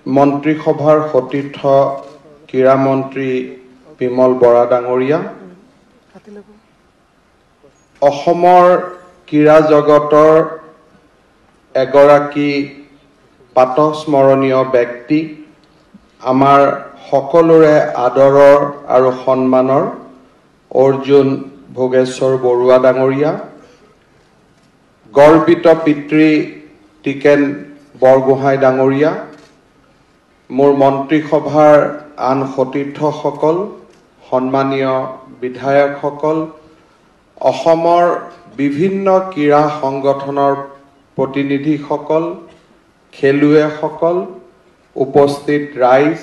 মন্ত্ৰীসভাৰ সতীৰ্থ ক্ৰীড়া মন্ত্ৰী বিমল বৰা ডাঙৰীয়া, অসমৰ ক্ৰীড়া জগতৰ এগৰাকী প্ৰাতঃস্মৰণীয় ব্যক্তি, আমাৰ সকলোৰে আদৰৰ আৰু সন্মানৰ অৰ্জুন ভোগেশ্বৰ বৰুৱা ডাঙৰীয়া, গৰ্বিত পিতৃ টিকেন বৰগোহাঁই ডাঙৰীয়া, মোৰ মন্ত্ৰীসভাৰ আন সতীৰ্থসকল, সন্মানীয় বিধায়কসকল, অসমৰ বিভিন্ন ক্ৰীড়া সংগঠনৰ প্ৰতিনিধিসকল, খেলুৱৈসকল, উপস্থিত ৰাইজ,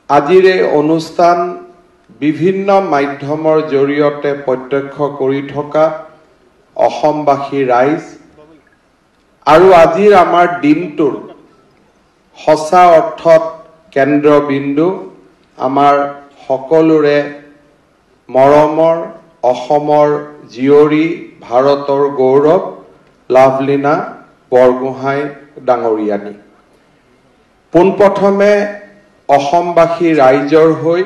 আজিৰ এই অনুষ্ঠান বিভিন্ন মাধ্যমৰ জৰিয়তে প্ৰত্যক্ষ কৰি থকা অসমবাসী ৰাইজ আৰু আজিৰ আমাৰ দিনটোৰ সঁচা অৰ্থত কেন্দ্ৰবিন্দু আমাৰ সকলোৰে মৰমৰ অসমৰ জীয়ৰী, ভাৰতৰ গৌৰৱ লাভলীনা বৰগোহাঁই ডাঙৰীয়ানী। পোনপ্ৰথমে অসমবাসী ৰাইজৰ হৈ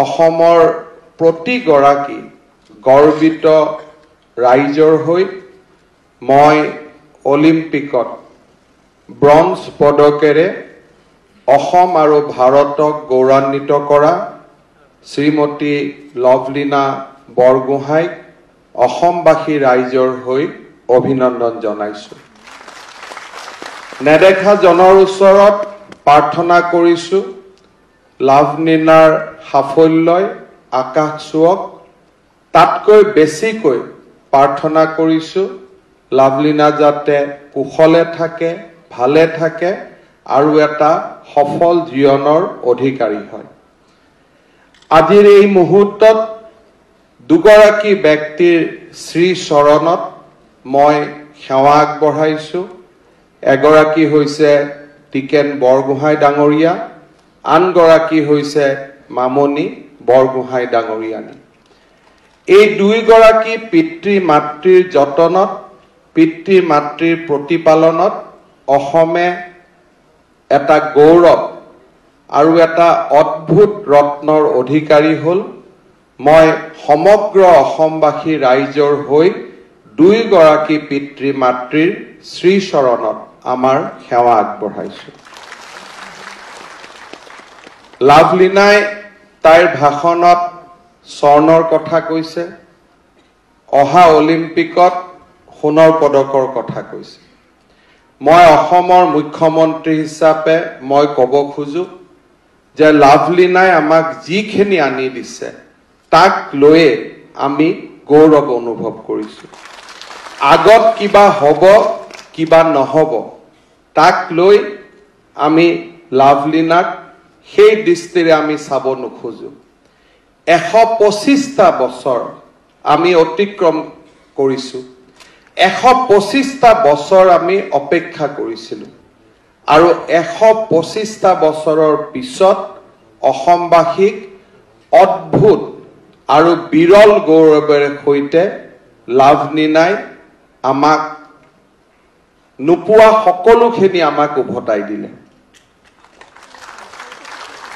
অসমৰ প্ৰতিগৰাকী গৰ্বিত ৰাইজৰ হৈ মই অলিম্পিকত ব্ৰঞ্জ পদকেৰে অসম আৰু ভাৰতক গৌৰৱান্বিত কৰা শ্ৰীমতী লভলীনা বৰগোহাঁইক অসমবাসী ৰাইজৰ হৈ অভিনন্দন জনাইছোঁ। নেদেখা জনৰ ওচৰত প্ৰাৰ্থনা কৰিছোঁ, লাভলীনাৰ সাফল্যই আকাশ চুৱক। তাতকৈ বেছিকৈ প্ৰাৰ্থনা কৰিছোঁ লাভলীনা যাতে কুশলে থাকে, ভালে থাকে আৰু এটা সফল জীৱনৰ অধিকাৰী হয়। আজিৰ এই মুহূৰ্তত দুগৰাকী ব্যক্তিৰ শ্ৰী চৰণত মই সেৱা আগবঢ়াইছোঁ। এগৰাকী হৈছে টিকেন বৰগোহাঁই ডাঙৰীয়া, আনগৰাকী হৈছে মামণি বৰগোহাঁই ডাঙৰীয়ানী। এই দুয়োগৰাকী পিতৃ মাতৃৰ যতনত, পিতৃ মাতৃৰ প্ৰতিপালনত অসমে এটা গৌৰৱ আৰু এটা অদ্ভুত ৰত্নৰ অধিকাৰী হ'ল। মই সমগ্ৰ অসমবাসী ৰাইজৰ হৈ দুয়োগৰাকী পিতৃ মাতৃৰ শ্ৰীচৰণত আমাৰ সেৱা আগবঢ়াইছোঁ। লাভলীনাই তাইৰ ভাষণত স্বৰ্ণৰ কথা কৈছে, অহা অলিম্পিকত সোণৰ পদকৰ কথা কৈছে। মই অসমৰ মুখ্যমন্ত্ৰী হিচাপে মই ক'ব খোজো যে লাভলীনাই আমাক যিখিনি আনি দিছে তাক লৈয়ে আমি গৌৰৱ অনুভৱ কৰিছোঁ। আগত কিবা হ'ব কিবা নহ'ব তাক লৈ আমি লাভলীনাক সেই দৃষ্টিৰে আমি চাব নোখোজো। 125টা বছৰ আমি অতিক্ৰম কৰিছোঁ, 125টা বছৰ আমি অপেক্ষা কৰিছিলোঁ আৰু 125টা বছৰৰ পিছত অসমবাসীক অদ্ভুত আৰু বিৰল গৌৰৱেৰে সৈতে লাভলীনাই আমাক নোপোৱা সকলোখিনি আমাক উভতাই দিলে।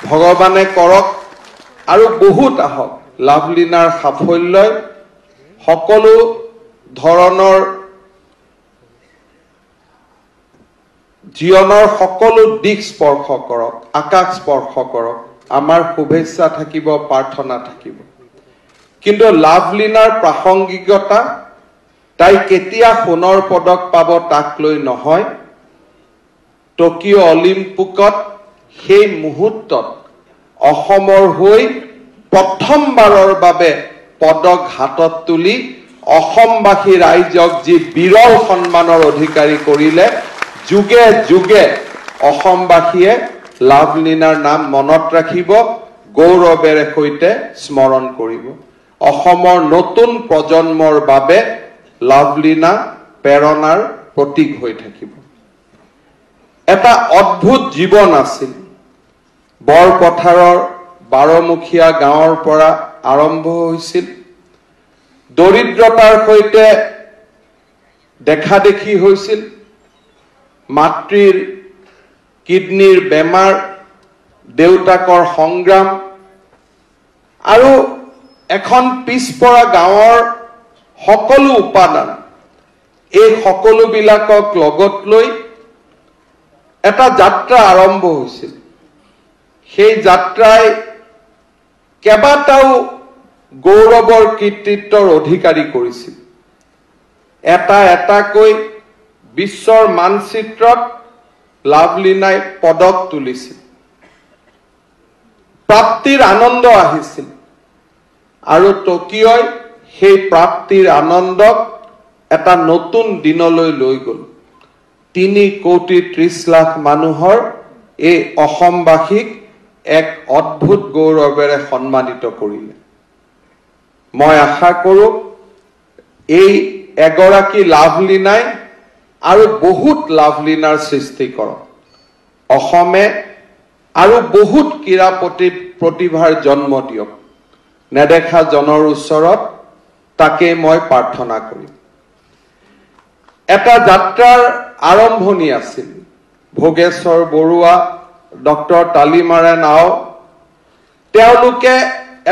ভগৱানে কৰক আৰু বহুত আহক, লাভলীনাৰ সাফল্যই সকলো ধৰণৰ জীৱনৰ সকলো দিশ স্পৰ্শ কৰক, আকাশ স্পৰ্শ কৰক। আমাৰ শুভেচ্ছা থাকিব, প্ৰাৰ্থনা থাকিব। কিন্তু লাভলীনাৰ প্ৰাসংগিকতা তাই কেতিয়া সোণৰ পদক পাব তাক লৈ নহয়, টকিঅ' অলিম্পিকত সেই মুহূৰ্তত অসমৰ হৈ প্ৰথমবাৰৰ বাবে পদক হাতত তুলি অসমবাসী ৰাইজক যি বিৰল সন্মানৰ অধিকাৰী কৰিলে, যুগে যুগে অসমবাসীয়ে লাভলীনাৰ নাম মনত ৰাখিব, গৌৰৱেৰে সৈতে স্মৰণ কৰিব। অসমৰ নতুন প্ৰজন্মৰ বাবে লাভলীনা প্ৰেৰণাৰ প্ৰতীক হৈ থাকিব। এটা অদ্ভুত জীৱন আছিল। বৰপথাৰৰ বাৰমুখীয়া গাঁৱৰ পৰা আৰম্ভ হৈছিল, দৰিদ্ৰতাৰ সৈতে দেখা দেখি হৈছিল, মাতৃৰ কিডনীৰ বেমাৰ, দেউতাকৰ সংগ্ৰাম আৰু এখন পিছপৰা গাঁৱৰ সকলো উপাদান, এই সকলোবিলাকক লগত লৈ এটা যাত্ৰা আৰম্ভ হৈছিল। সেই যাত্ৰাই কেইবাটাও গৌৰৱৰ কৃতিত্বৰ অধিকাৰী কৰিছিল। এটা এটাকৈ বিশ্বৰ মানচিত্ৰত লাভলীনাই পদক তুলিছিল, প্ৰাপ্তিৰ আনন্দ আহিছিল আৰু টকিঅ'ই সেই প্ৰাপ্তিৰ আনন্দক এটা নতুন দিনলৈ লৈ গ'ল। 3 কোটি 30 লাখ মানুহৰ এই অসমবাসীক এক অদ্ভুত গৌৰৱেৰে সন্মানিত কৰিলে। মই আশা কৰোঁ, এই এগৰাকী লাভলীনাই আৰু বহুত লাভলীনাৰ সৃষ্টি কৰক, অসমে আৰু বহুত ক্ৰীড়া প্ৰতিভাৰ জন্ম দিয়ক। নেদেখা জনৰ ওচৰত তাকে মই প্ৰাৰ্থনা কৰিম। এটা যাত্ৰাৰ আৰম্ভণি আছিল। ভোগেশ্বৰ বৰুৱা, ডক্টৰ তালিমাৰা নাও, তেওঁলোকে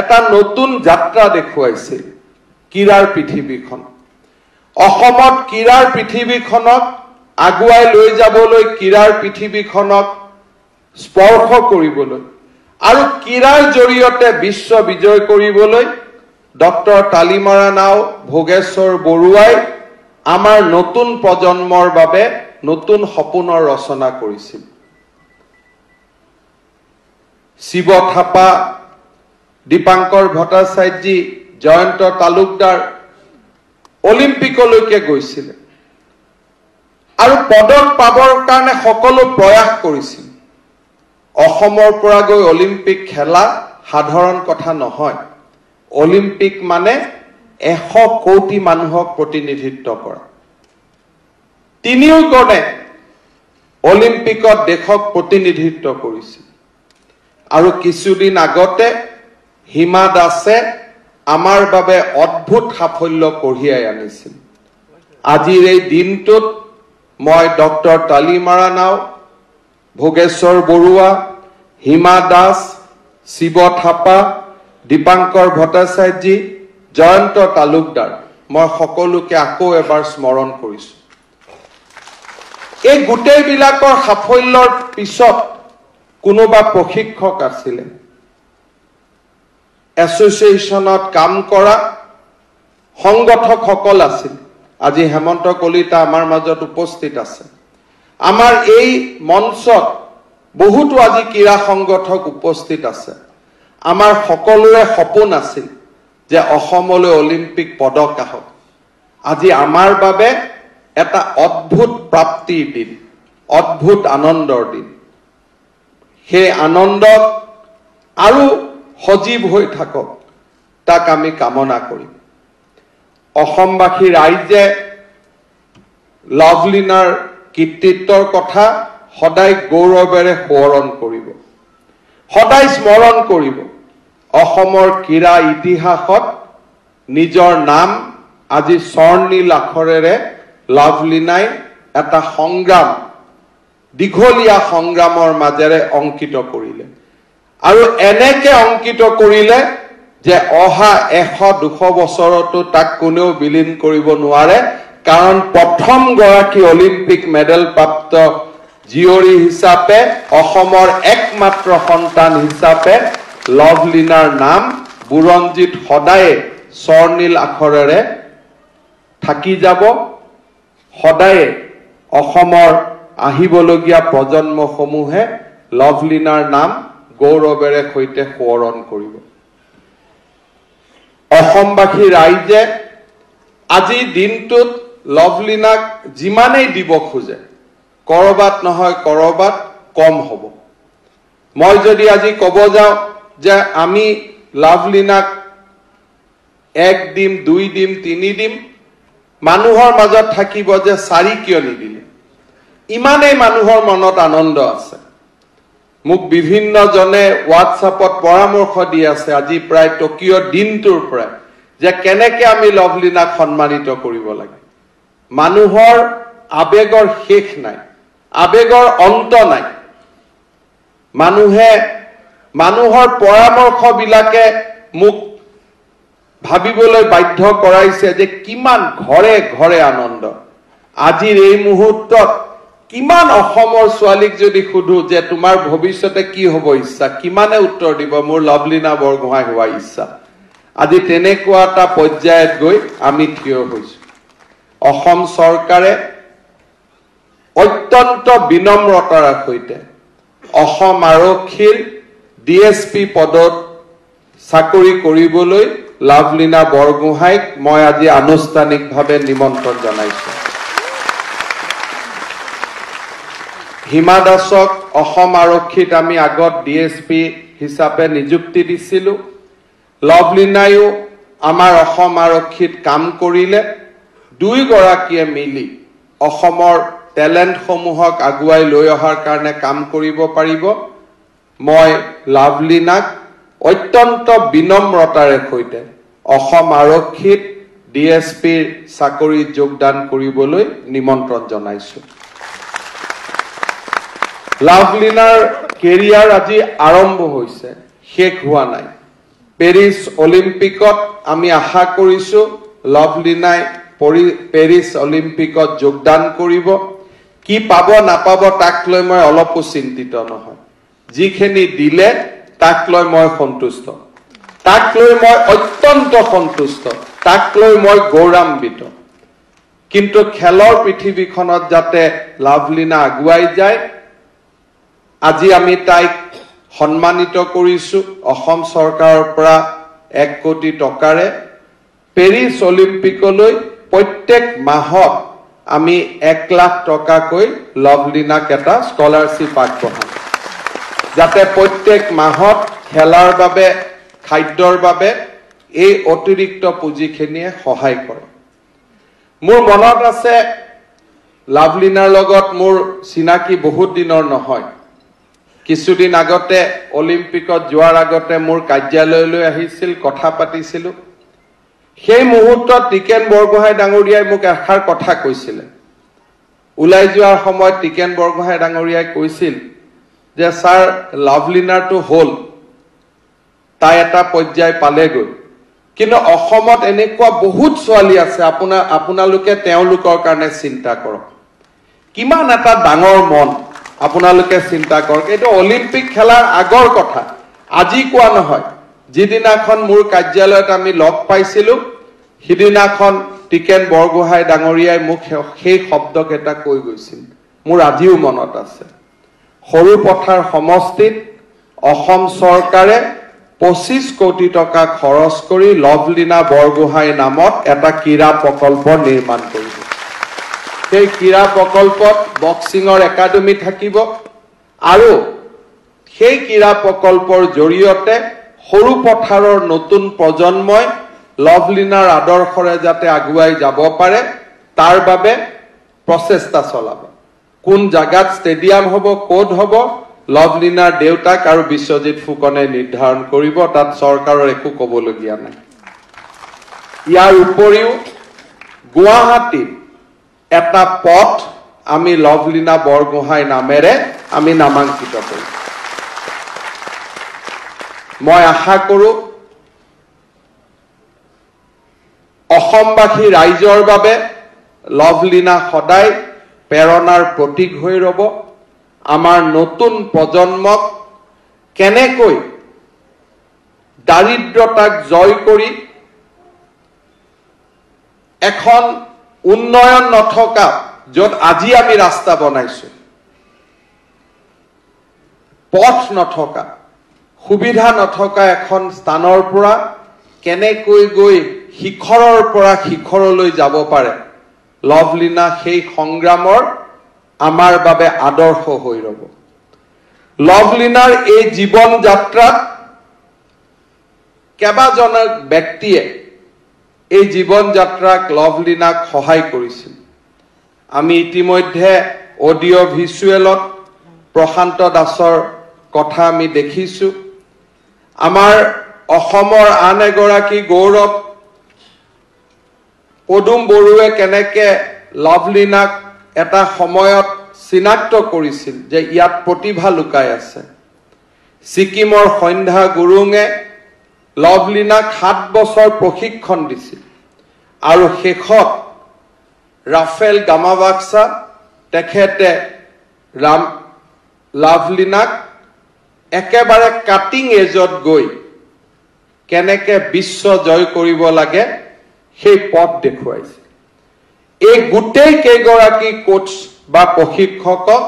এটা নতুন যাত্ৰা দেখুৱাইছিল ক্ৰীড়াৰ পৃথিৱীখন। অসমত ক্ৰীড়াৰ পৃথিৱীখনক আগুৱাই লৈ যাবলৈ, ক্ৰীড়াৰ পৃথিৱীখনক স্পৰ্শ কৰিবলৈ আৰু ক্ৰীড়াৰ জৰিয়তে বিশ্ব বিজয় কৰিবলৈ ডক্টৰ তালিমাৰা নাও, ভোগেশ্বৰ বৰুৱাই আমাৰ নতুন প্ৰজন্মৰ বাবে নতুন সপোনৰ ৰচনা কৰিছিল। শিৱ থাপা, দীপাংকৰ ভট্টাচাৰ্যী, জয়ন্ত তালুকদাৰ অলিম্পিকলৈকে গৈছিলে আৰু পদক পাবৰ কাৰণে সকলো প্ৰয়াস কৰিছিল। অসমৰ পৰা গৈ অলিম্পিক খেলা সাধাৰণ কথা নহয়। অলিম্পিক মানে 100 কোটি মানুহক প্ৰতিনিধিত্ব কৰা। তিনিওজনে অলিম্পিকত দেশক প্ৰতিনিধিত্ব কৰিছিল। আৰু কিছুদিন আগতে হিমা দাসে আমাৰ বাবে অদ্ভুত সাফল্য কঢ়িয়াই আনিছিল। আজিৰ এই দিনটোত মই ডক্টৰ তালিমাৰা নাও, ভোগেশ্বৰ বৰুৱা, হিমা দাস, শিৱ থাপা, দীপাংকৰ ভট্টাচাৰ্যী, জয়ন্ত তালুকদাৰ, মই সকলোকে আকৌ এবাৰ স্মৰণ কৰিছো। এই গোটেইবিলাকৰ সাফল্যৰ পিছত কোনোবা প্ৰশিক্ষক আছিলে, এছ'চিয়েশ্যনত কাম কৰা সংগঠকসকল আছিল। আজি হেমন্ত কলিতা আমাৰ মাজত উপস্থিত আছে। আমাৰ এই মঞ্চত বহুতো আজি ক্ৰীড়া সংগঠক উপস্থিত আছে। আমাৰ সকলোৰে সপোন আছিল যে অসমলৈ অলিম্পিক পদক আহক। আজি আমাৰ বাবে এটা অদ্ভুত প্ৰাপ্তিৰ দিন, অদ্ভুত আনন্দৰ দিন। সেই আনন্দত আৰু সজীৱ হৈ থাকক, তাক আমি কামনা কৰিম। অসমবাসী ৰাইজে লাভলীনাৰ কৃতিত্বৰ কথা সদায় গৌৰৱেৰে সোঁৱৰণ কৰিব, সদায় স্মৰণ কৰিব। অসমৰ ক্ৰীড়া ইতিহাসত নিজৰ নাম আজি স্বৰ্ণীল আখৰেৰে লাভলীনাই এটা সংগ্ৰাম, দীঘলীয়া সংগ্ৰামৰ মাজেৰে অংকিত কৰিলে আৰু এনেকে অংকিত কৰিলে যে অহা 100-200 বছৰতো তাক কোনেও বিলীন কৰিব নোৱাৰে। কাৰণ প্ৰথমগৰাকী অলিম্পিক মেডেল প্ৰাপ্ত জীয়ৰী হিচাপে, অসমৰ একমাত্ৰ সন্তান হিচাপে লভলীনাৰ নাম বুৰঞ্জীত সদায়ে স্বৰ্ণীল আখৰেৰে থাকি যাব। সদায়ে অসমৰ আহিবলগীয়া প্ৰজন্মসমূহে লভলীনাৰ নাম গৌৰৱেৰে সৈতে সোঁৱৰণ কৰিব। অসমবাসী ৰাইজে আজিৰ দিনটোত লভলীনাক যিমানেই দিব খোজে, কৰবাত নহয় কৰবাত কম হ'ব। মই যদি আজি ক'ব যাওঁ যে আমি লাভলীনাক এক দিম, দুই দিম, তিনি দিম, মানুহৰ মাজত থাকিব যে চাৰি কিয় নিদিলে। ইমানেই মানুহৰ মনত আনন্দ আছে। মোক বিভিন্নজনে হোৱাটছআপত পৰামৰ্শ দি আছে আজি প্ৰায় টকিঅ' দিনটোৰ পৰাই যে কেনেকে আমি লভলীনাক সন্মানিত কৰিব লাগে। মানুহৰ আৱেগৰ শেষ নাই, আৱেগৰ অন্ত নাই। মানুহৰ পৰামৰ্শবিলাকে মোক ভাবিবলৈ বাধ্য কৰাইছে যে কিমান ঘৰে ঘৰে আনন্দ। আজিৰ এই মুহূৰ্তত কিমান অসমৰ ছোৱালীক যদি সোধো যে তোমাৰ ভৱিষ্যতে কি হ'ব ইচ্ছা, কিমানে উত্তৰ দিব মোৰ লাভলীনা বৰগোহাঁই হোৱা ইচ্ছা। আজি তেনেকুৱা এটা পৰ্যায়ত গৈ আমি থিয় হৈছো। অসম চৰকাৰে অত্যন্ত বিনম্ৰতাৰ সৈতে অসম আৰক্ষীৰ ডিএছপি পদত চাকৰি কৰিবলৈ লাভলীনা বৰগোহাঁইক মই আজি আনুষ্ঠানিকভাৱে নিমন্ত্ৰণ জনাইছো। হিমা দাসক অসম আৰক্ষীত আমি আগত ডিএছপি হিচাপে নিযুক্তি দিছিলোঁ। লাভলীনায়ো আমাৰ অসম আৰক্ষীত কাম কৰিলে। দুয়োগৰাকীয়ে মিলি অসমৰ টেলেণ্টসমূহক আগুৱাই লৈ অহাৰ কাৰণে কাম কৰিব পাৰিব। মই লাভলীনাক অত্যন্ত বিনম্ৰতাৰে সৈতে অসম আৰক্ষীত ডিএছপিৰ চাকৰিত যোগদান কৰিবলৈ নিমন্ত্ৰণ জনাইছো। লাভলীনাৰ কেৰিয়াৰ আজি আৰম্ভ হৈছে, শেষ হোৱা নাই। পেৰিছ অলিম্পিকত আমি আশা কৰিছো লাভলীনাই পেৰিছ অলিম্পিকত যোগদান কৰিব। কি পাব নাপাব তাক লৈ মই অলপো চিন্তিত নহয়। যিখিনি দিলে তাক লৈ মই সন্তুষ্ট, তাক লৈ মই অত্যন্ত সন্তুষ্ট, তাক লৈ মই গৌৰৱান্বিত। কিন্তু খেলৰ পৃথিৱীখনত যাতে লাভলীনা আগুৱাই যায়, আজি আমি তাইক সন্মানিত কৰিছো অসম চৰকাৰৰ পৰা 1 কোটি টকাৰে। পেৰিছ অলিম্পিকলৈ প্ৰত্যেক মাহত আমি 1 লাখ টকাকৈ লাভলীনাক এটা স্কলাৰশ্বিপ আগবঢ়াম, যাতে প্ৰত্যেক মাহত খেলাৰ বাবে, খাদ্যৰ বাবে এই অতিৰিক্ত পুঁজিখিনিয়ে সহায় কৰে। মোৰ মনত আছে লাভলীনাৰ লগত মোৰ চিনাকি বহুত দিনৰ নহয়। কিছুদিন আগতে অলিম্পিকত যোৱাৰ আগতে মোৰ কাৰ্যালয়লৈ আহিছিল, কথা পাতিছিলোঁ। সেই মুহূৰ্তত টিকেন বৰগোহাঁই ডাঙৰীয়াই মোক এষাৰ কথা কৈছিলে। ওলাই যোৱাৰ সময়ত টিকেন বৰগোহাঁই ডাঙৰীয়াই কৈছিল যে ছাৰ, লাভলীনাৰটো হ'ল, তাই এটা পৰ্যায় পালেগৈ, কিন্তু অসমত এনেকুৱা বহুত ছোৱালী আছে, আপোনালোকে তেওঁলোকৰ কাৰণে চিন্তা কৰক। কিমান এটা ডাঙৰ মন, আপোনালোকে চিন্তা কৰক। এইটো অলিম্পিক খেলাৰ আগৰ কথা, আজি কোৱা নহয়। যিদিনাখন মোৰ কাৰ্যালয়ত আমি লগ পাইছিলোঁ, সিদিনাখন টিকেন বৰগোহাঁই ডাঙৰীয়াই মোক সেই শব্দকেইটা কৈ গৈছিল, মোৰ আজিও মনত আছে। সৰুপথাৰ সমষ্টিত অসম চৰকাৰে 25 কোটি টকা খৰচ কৰি লাভলীনা বৰগোহাঁইৰ নামত এটা ক্ৰীড়া প্ৰকল্প নিৰ্মাণ কৰিব। সেই ক্ৰীড়া প্ৰকল্পত বক্সিঙৰ একাডেমি থাকিব আৰু সেই ক্ৰীড়া প্ৰকল্পৰ জৰিয়তে সৰুপথাৰৰ নতুন প্ৰজন্মই লাভলীনাৰ আদৰ্শৰে যাতে আগুৱাই যাব পাৰে তাৰ বাবে প্ৰচেষ্টা চলাব। কোন জাগাত ষ্টেডিয়াম হ'ব, ক'ত হ'ব, লাভলীনাৰ দেউতাক আৰু বিশ্বজিৎ ফুকনে নিৰ্ধাৰণ কৰিব, তাত চৰকাৰৰ একো ক'বলগীয়া নাই। ইয়াৰ উপৰিও গুৱাহাটীত এটা পথ আমি লাভলীনা বৰগোহাঁই নামেৰে আমি নামাংকিত কৰিম। মই আশা কৰোঁ অসমবাসী ৰাইজৰ বাবে লাভলীনা সদায় প্ৰেৰণাৰ প্ৰতীক হৈ ৰ'ব। আমাৰ নতুন প্ৰজন্মক কেনেকৈ দাৰিদ্ৰতাক জয় কৰি এখন উন্নয়ন নথকা, য'ত আজি আমি ৰাস্তা বনাইছো, পথ নথকা, সুবিধা নথকা এখন স্থানৰ পৰা কেনেকৈ গৈ শিখৰৰ পৰা শিখৰলৈ যাব পাৰে, লাভলীনা সেই সংগ্ৰামৰ আমাৰ বাবে আদৰ্শ হৈ ৰ'ব। লাভলীনাৰ এই জীৱন যাত্ৰাত কেইবাজন ব্যক্তিয়ে এই জীৱন যাত্ৰাক লাভলীনাক সহায় কৰিছিল। আমি ইতিমধ্যে অডিঅ' ভিজুৱেলত প্ৰশান্ত দাসৰ কথা আমি দেখিছোঁ। আমাৰ অসমৰ আন এগৰাকী গৌৰৱ পদুম বৰুৱে কেনেকে লাভলীনাক এটা সময়ত চিনাক্ত কৰিছিল যে ইয়াত প্ৰতিভা লুকাই আছে। ছিকিমৰ সন্ধ্যা গুৰুঙে লাভলীনাক 7 বছৰ প্ৰশিক্ষণ দিছিল আৰু শেষত ৰাফেল গামাবাক্সা তেখেতে লাভলীনাক একেবাৰে কাটিং এজত গৈ কেনেকে বিশ্ব জয় কৰিব লাগে সেই পথ দেখুৱাইছে। এই গোটেই কেইগৰাকী কোচ বা প্ৰশিক্ষকক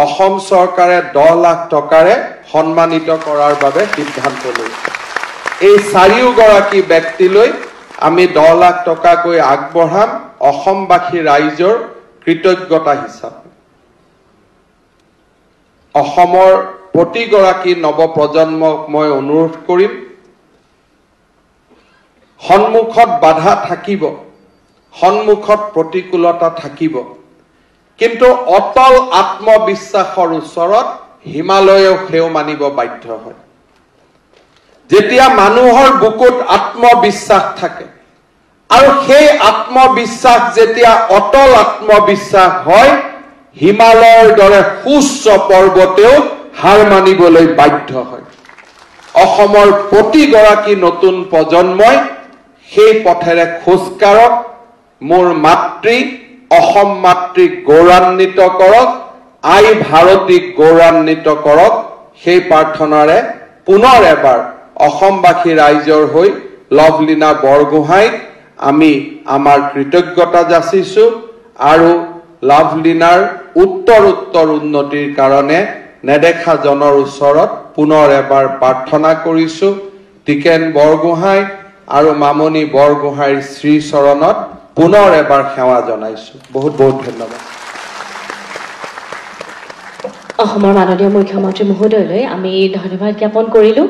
অসম চৰকাৰে 10 লাখ টকাৰে সন্মানিত কৰাৰ বাবে সিদ্ধান্ত লৈছে। এই চাৰিওগৰাকী ব্যক্তিলৈ আমি 10 লাখ টকাকৈ আগবঢ়াম অসমবাসী ৰাইজৰ কৃতজ্ঞতা হিচাপে। অসমৰ প্ৰতিগৰাকী নৱপ্ৰজন্মক মই অনুৰোধ কৰিম, সন্মুখত বাধা থাকিব, সন্মুখত প্ৰতিকূলতা থাকিব, কিন্তু অটল আত্মবিশ্বাসৰ ওচৰত হিমালয়েও সেও মানিব বাধ্য হয়। যেতিয়া মানুহৰ বুকুত আত্মবিশ্বাস থাকে আৰু সেই আত্মবিশ্বাস যেতিয়া অটল আত্মবিশ্বাস হয়, হিমালয়ৰ দৰে সুউচ্চ পৰ্বতেও হাৰ মানিবলৈ বাধ্য হয়। অসমৰ প্ৰতিগৰাকী নতুন প্ৰজন্মই সেই পথেৰে খোজ কাঢ়ক, মোৰ মাতৃ অসম মাতৃক গৌৰৱান্বিত কৰক, আই ভাৰতীক গৌৰৱান্বিত কৰক। সেই প্ৰাৰ্থনাৰে পুনৰ এবাৰ অসমবাসী ৰাইজৰ হৈ লাভলীনা বৰগোহাঁইক আমি আমাৰ কৃতজ্ঞতা যাচিছো আৰু লাভলীনাৰ উত্তৰ উন্নতিৰ কাৰণে নেদেখাজনৰ ওচৰত পুনৰ এবাৰ প্ৰাৰ্থনা কৰিছো। টিকেন বৰগোহাঁই আৰু মামণি বৰগোহাঁইৰ শ্ৰীচৰণত পুনৰ এবাৰ সেৱা জনাইছো। বহুত বহুত ধন্যবাদ। অসমৰ মাননীয় মুখ্যমন্ত্ৰী মহোদয়লৈ আমি ধন্যবাদ জ্ঞাপন কৰিলো।